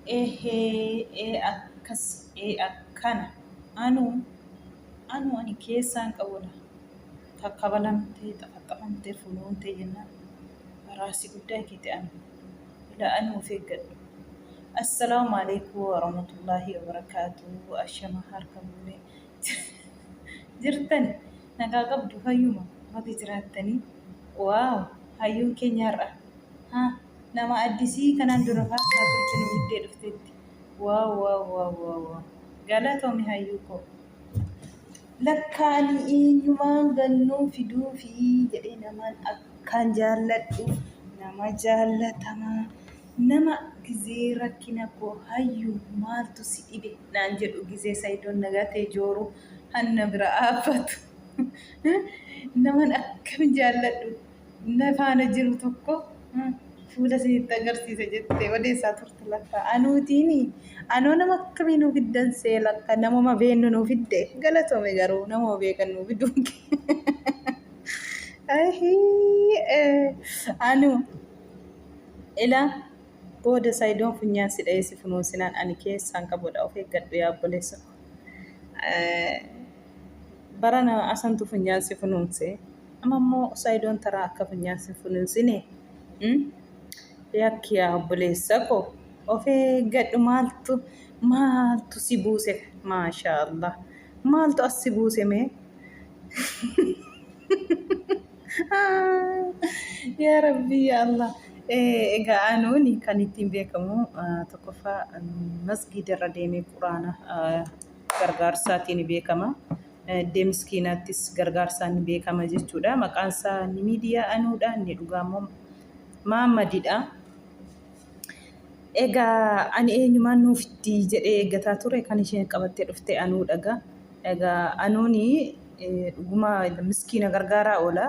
Ehee ee akkas ee akkana anuu anuu ani keessaan qabudha. Kakkabalamtee xafaxafamtee funuuntee jennaan raasii guddaa keeti anu. Ila anuu of eeggadhu. Assalaamu alaikum warahmatullaahi wabarakaatuh. Ashama harka fuune jirtan nagaa qabdu fayyuma baga jiraattanii. Waaw hayyuun keenya har'a haa Nama addisii kanaan dura faarsaa turte nu fiddee dhufteetti. Waaw waaw waaw waaw waaw. Galatoomi hayyuu koo. Lakka ani eenyumaan gannuu fiduufi jedhee namaan akkaan jaalladhu nama jaallatamaa nama gizee rakkina koo hayyu maaltu si dhibe naan jedhu gizee sayidoon na gatee jooru hanna bira dhaabbatu naman akkamin jaalladhu na faana jiru tokko fuula isinitti agarsiisa jettee odeessaa turte lakka anuutiin anoo nama akkamii nuu fiddan see lakka namuma beennu nuu fidde galatoomi garuu namuma beekan nuu fiduun anu ila booda saayidoon funyaan si dha'ee si funuunsinaan ani keessaan qabudha of eeggadhu yaa obboleessa koo. Barana asantu funyaan si funuunse. Amma immoo Saidoon taraa akka funyaan sin funuunsine yakki yaa obboleessa koo of eeggadhu maaltu maaltu si buuse maashaa Allah maaltu as si buuse mee yaa rabbii yaa Allah egaa anuuni kan ittiin beekamu tokkoffaa masgiida irra deemee quraana gargaarsaatiin beekama. Eddee miskiinaattis gargaarsaan ni beekama jechuudha. Maqaan isaa inni miidiyaa anuudha, inni dhugaa immoo Mahammadidha. Egaa ani eenyumaan nuuf itti jedhee eeggataa ture kan isheen qabattee dhufte anuudha egaa. Egaa anuuni dhuguma miskiina gargaaraa oola.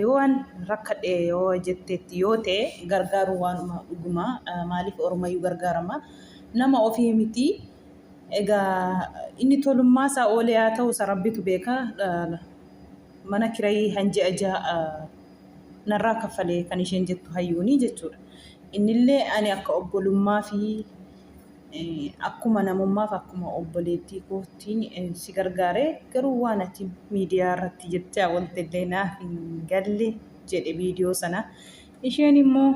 Yoo waan rakkadhe yoo jetteetti yoo ta'e gargaaruu waanuma dhuguma maaliif oromayyuu gargaarama. Nama ofii miti. Egaa inni tolummaa isaa oolee haa ta'u isa rabbitu beeka. Mana kirayii han ji'a ja'a narraa kaffalee kan isheen jettu hayyuunii jechuudha. Innillee ani akka obbolummaa fi akkuma namummaaf akkuma obboleettii kootiin si gargaare garuu waan ati miidiyaa irratti jechaa ooltellee naaf hin galle jedhe viidiyoo sana. Isheen immoo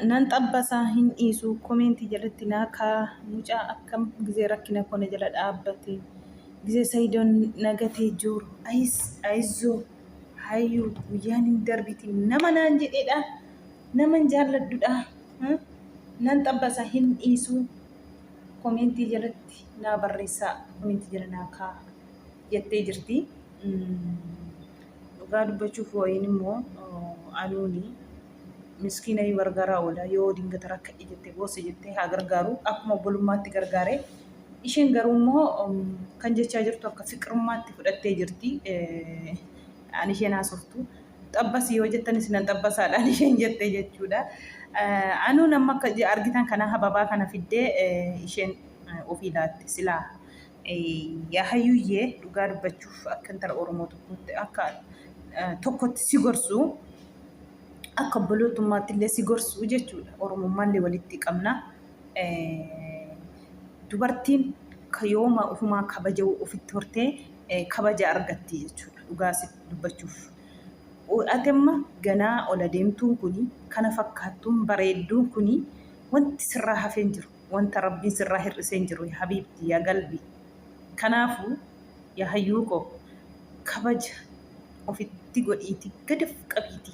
Nan xabbasaa hin dhiisu komeentii jalatti naa kaa mucaa akkam gizee rakkina koo na jala dhaabbate gizee sayidoon na gatee jooru ayis ayizzoo hayyuu guyyaan hin darbiti nama naan jedhedha naman jaalladhudha nan xabbasa hin dhiisu komeentii jalatti naa barreessaa komeentii jala naa kaa jettee jirti. Dhugaa dubbachuuf wayiin immoo anuuni miskiina yoo gargaaraa oola yoo dingata rakkadhe jette boosse jettee haa gargaaru akkuma obbolummaatti gargaare isheen garuu immoo kan jechaa jirtu akka fiqirummaatti fudhattee jirti ani isheen haasoftu xabbasi yoo jettanis nan xabbasaadhaan isheen jette jechuudha. Anuun amma akka argitan kana hababaa kana fiddee isheen ofii laatte silaa yaa hayyuyyee dhugaa dubbachuuf akka intala Oromoo tokkotti akka tokkotti si gorsu akka obbolootummaatti illee si gorsu jechuudha. Oromummaallee walitti qabna. Dubartiin yooma ofumaa kabaja ofitti hortee kabaja argatti jechuudha. Dhugaa si dubbachuuf. Ati amma ganaa ol adeemtuun kuni kana fakkaattuun bareedduun kuni wanti sirraa hafee hin jiru. Wanta Rabbiin sirraa hir'isee hin jiru yaa habiibti yaa galbii. Kanaafuu yaa hayyuu koo kabaja ofitti godhiiti gad of qabiiti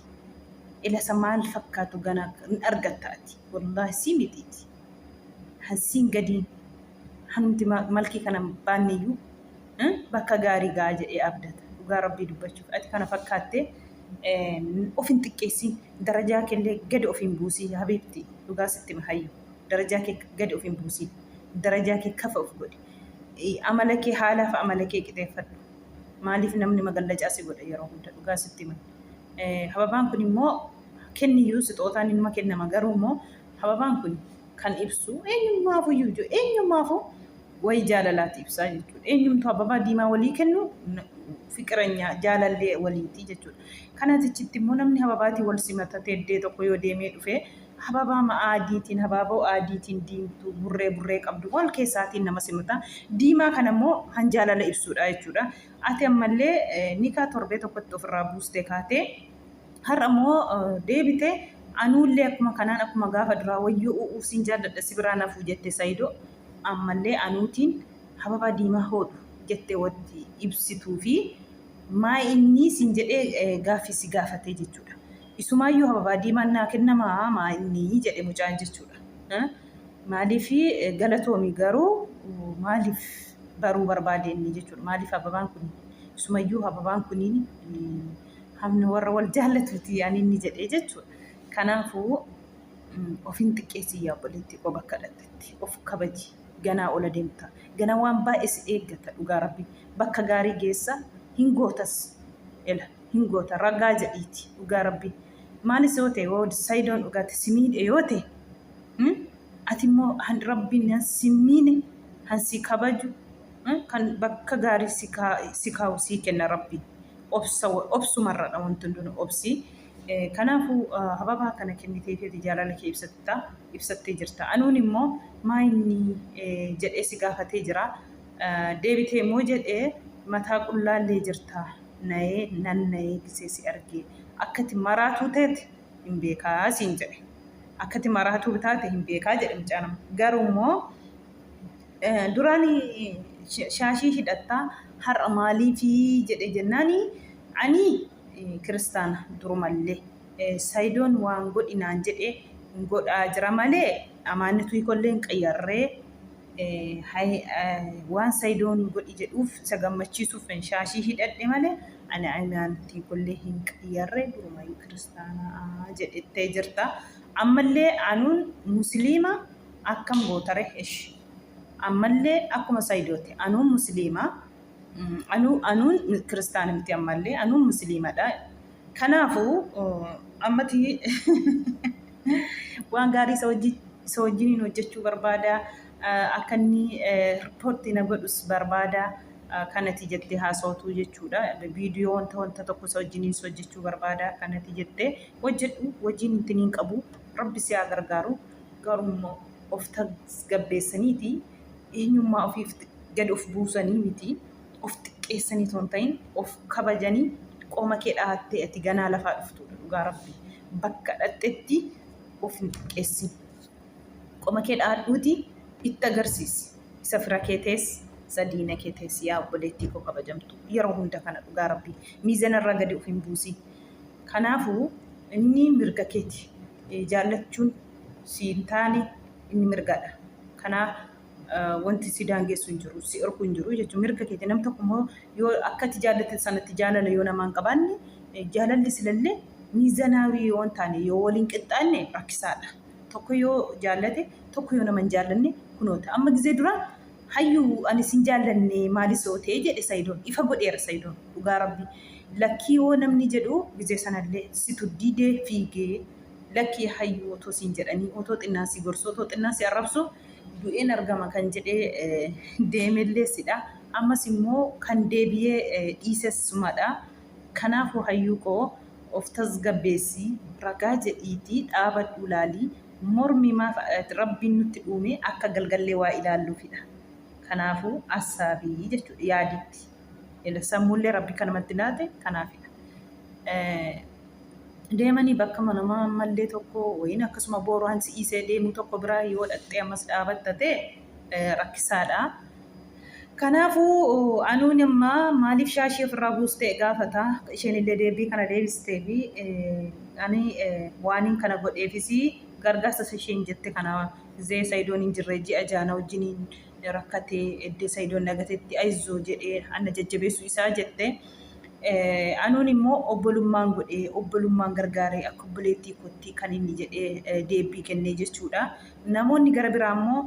ilasa maal fakkaatu ganaa hin argatta ati wallaahi sii mitiiti hansiin gadiin hanumti malkii kana baanneyyuu bakka gaarii ga'a jedhee abdata dhugaa rabbii dubbachuuf ati kana fakkaattee of hin xiqqeessin darajaa keellee gadi of hin buusii habiibti dhugaa sitti hima hayyu darajaa kee gadi of hin buusin darajaa kee kafa of godhi amala kee haalaaf amala kee qixeeffadhu Maaliif namni magallacaa si godha yeroo hunda dhugaa sitti himan. Hababaan kun immoo kenniyyuu sixootaan inuma kennama garuu immoo hababaan kun kan ibsu eenyummaafuu iyyuu eenyummaafuu wayii jaalalaati ibsaa jechuudha. Eenyumtuu hababaa diimaa walii kennu fiqiranyaa jaalallee waliiti jechuudha. Kanaatichitti immoo namni hababaatiin wal simata teeddee tokko yoo deemee dhufe Hababaa adiitiin, habaaboo adiitiin diimtuu burree burree qabdu wal keessaatiin nama simata. Diimaa kana immoo han jaalala ibsuudha jechuudha. Ati ammallee nikaa torbee tokkotti ofirraa buustee kaatee har'a immoo deebitee anuullee akkuma kanaan akkuma gaafa duraa wayyoo u'uu siin jaalladha si biraa nafuu jette Saidoo ammallee anuutiin hababaa diimaa hoodhu jettee wanti ibsituu fi maa innii siin jedhee gaaffii si gaafatee jechuudha. Isumaayyuu hababaa diimaan naa kennamaa maa innii jedhe mucaan jechuudha. Maaliif galatoomi garuu maaliif baruu barbaade inni jechuudha. Maaliif hababaan kun isumayyuu hababaan kun hamni warra wal jaallatuuti ani inni jedhee jechuudha. Kanaafuu of hin xiqqeessin yaa obboleettii koo bakka dhaqxetti of kabaji ganaa ola deemta ganaa waan baay'ee si eeggata dhugaa rabbi bakka gaarii geessa hin gootas ela hin goota ragaa jedhiiti dhugaa rabbi maalis yoo ta'e yoo sayidoon dhugaatti si miidhe yoo ta'e ati immoo han rabbiin han si miine han si kabaju kan bakka gaarii si kaa'u sii kenna rabbi obsa obsumarradha wanti hundinuu obsi Kanaafuu hababaa kana kenniteefii ati jaalala kee ibsatta, ibsattee jirta. Anuun immoo maa inni jedhee si gaafatee jira. Deebitee immoo jedhee mataa qullaallee jirta nayee nan nayee gisee si argee akkati maraatuu teete hin beekaa siin jedhe. Akkati maraatuu taate hin beekaa jedhe mucaan amma. Garuu immoo duraan shaashii hidhatta har'a maaliifii jedhe jennaani ani kiristaana durumallee Sayidoon waan godhi naan jedhe godhaa jira malee amaannituu hiikollee hin qayyarree waan Sayidoon godhi jedhuuf isa gammachiisuuf shaashii hidhadhe malee ani amantii kollee hin qayyarree durumayyuu kiristaana jedhettee jirta. Ammallee anuun musliima akkam gootare ishi. Ammallee akkuma Sayidooti anuun musliima Anuu anuun kiristaana miti ammallee anuun musliimadha. Kanaafuu ammati waan gaarii isa wajjin isa wajjiniin hojjechuu barbaada. Akka inni riippoortii na godhus barbaada. Kanati jettee haasawtuu jechuudha. Viidiyoo wanta wanta tokko isa wajjiniin hojjechuu barbaada. Kanati jettee hojjedhu wajjin intiniin qabu. Rabbi si haa gargaaru. Garuu immoo of tasgabbeessaniiti eenyummaa ofiif gad of buusanii miti, of xiqqeessanii otoo hin ta'in of kabajanii qoma kee dhahattee ati ganaa lafaa dhuftuudha dhugaa rabbi. Bakka dhaqxetti of hin xiqqeessin. Qoma kee dhahadhuuti itti agarsiisi. Isa fira kee ta'es isa diina kee ta'es yaa obboleettii koo kabajamtu yeroo hunda kana dhugaa rabbi miizana irraa gadi of hin buusin. Kanaafuu inni mirga keeti. Jaallachuun si hin taane inni mirgadha. Kanaaf wanti si daangessu hin jiru, si dhorku hin jiru jechuudha. Mirga keeti. Namni tokko immoo yoo akka ati jaallatte sanatti jaalala yoo namaa hin qabaanne jaalalli silallee miizanaawii yoo hin taane yoo waliin qixxaanne rakkisaadha. Tokko yoo jaallate tokko yoo nama hin jaallanne kunoota. Amma gizee dura hayyuu ani sin jaallanne maali sootee jedhe Sayidoon. Ifa godheera Sayidoon dhugaa rabbi. Lakkii yoo namni jedhu gizee sanallee situ didee fiigee Lakkii hayyuu otoo siin jedhanii, otoo xinnaan si gorsu, otoo xinnaan si arrabsu du'een argama kan jedhee deemellee sidha. Ammas immoo kan deebi'ee dhiises sumadha. Kanaafuu hayyuu koo of tasgabbeessi, ragaa jedhiitii dhaabadhuu laali. Mormi maaf Rabbiin nutti dhuume akka galgallee waa ilaalluufidha. Kanaafuu assaabii jechuudha yaaditti. Sammuullee Rabbi kanumatti laate kanaafidha. Deemanii bakka namaa ammallee tokko wayiin akkasuma booraan si dhiisee deemu tokko biraa yoo dhaqxee ammas dhaabatta ta'e rakkisaadha. Kanaafuu anuun amma maaliif shaashii ofirraa buustee gaafata. Isheen illee deebii kana deebistee fi ani waaniin kana godheefis gargaarsa isheen jette kana zee Sayidoon hin jirre ji'a jaana wajjiniin rakkatee eddee Sayidoon nagatetti ayizoo jedhee anna jajjabeessuu isaa jette. Anuun immoo obbolummaan godhee obbolummaan gargaaree akka obboleettii kootti kan inni jedhee deebbii kennee jechuudha. Namoonni gara biraa immoo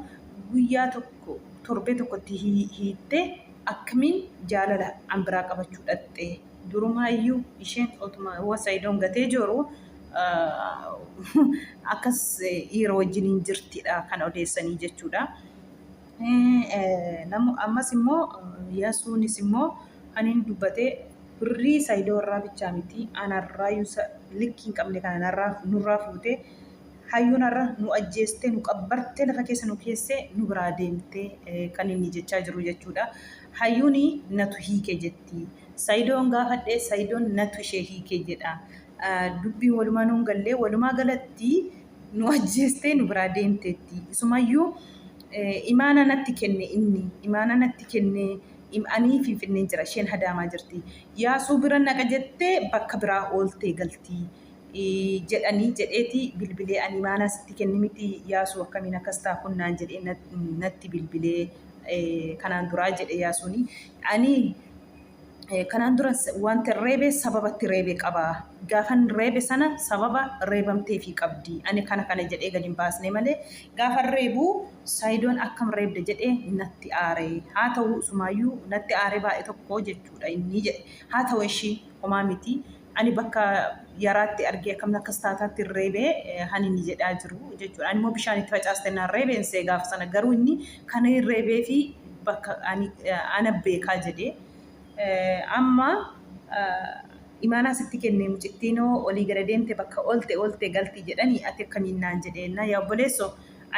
guyyaa tokko torbee tokkotti hiittee akkamiin jaalala an biraa qabachuu dhaqxe durumaayyuu isheen otuma Sayidoon gatee jiru akkas dhiira wajjiniin jirtidha kan odeessanii jechuudha. Ammas immoo Yaasuunis immoo kan inni dubbate birrii Saayidoo irraa bichaa miti anarraayyuu likkii hin qabne kana narraa nurraa fuute Hayyuun har'a nu ajjeestee nu qabbartee lafa keessa nu keessee nu biraa deemtee kan inni jechaa jiru jechuudha. Hayyuun natu hiike jetti. Sayidoon gaafadhee Sayidoon natu ishee hiike jedha. Dubbiin walumaa nuun gallee walumaa galatti nu ajjeestee nu biraa deemteetti. Isumayyuu imaana natti kenne inni imaana natti kenne ani Finfinneen jira isheen Hadaamaa jirti. Yaasuu bira naqa jettee bakka biraa ooltee galti jedhanii jedheeti bilbilee ani imaanaa sitti kenne miti Yaasuu akkamiin akkas ta'a kun naan jedhee natti bilbilee kanaan duraa jedhe Yaasuuni. Ani Kanaan dura wanti reebe sababatti reebe qaba. Gaafan reebe sana sababa reebamteefii qabdi. Ani kana kana jedhee gadi hin baasne malee gaafan reebu Saayidoon akkam reebda jedhee natti aare. Haa ta'u sumaayyuu natti aare baay'ee tokko jechuudha inni jedhe. Haa ta'u ishii homaa miti. Ani bakka yaraatti argee akkam akkas taataatti reebe han inni jedhaa jiru jechuudha. Ani immoo bishaan itti facaaste naan reebeen see gaafa sana garuu inni kan reebee fi bakka ani ana beekaa jedhee. Amma imaanaa sitti kenne mucittiinoo olii gada deemte bakka oolte oolte galti jedhanii ati akkamiin naan jedheenna yaa obboleesso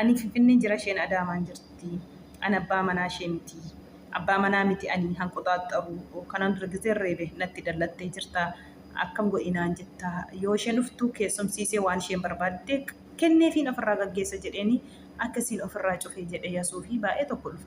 ani Finfinneen jira isheen Adaamaan jirti ani abbaa manaa ishee miti abbaa manaa miti ani hanquxaaxxaru kanaan dura gizeen reebe natti dallattee jirta akkam godhi naan jetta yoo isheen dhuftu keessumsiisee waan isheen barbaadde kenneefiin ofirraa gaggeessa jedheeni akkasiin ofirraa cufe jedhe Yasuufi baay'ee tokko ulfaata.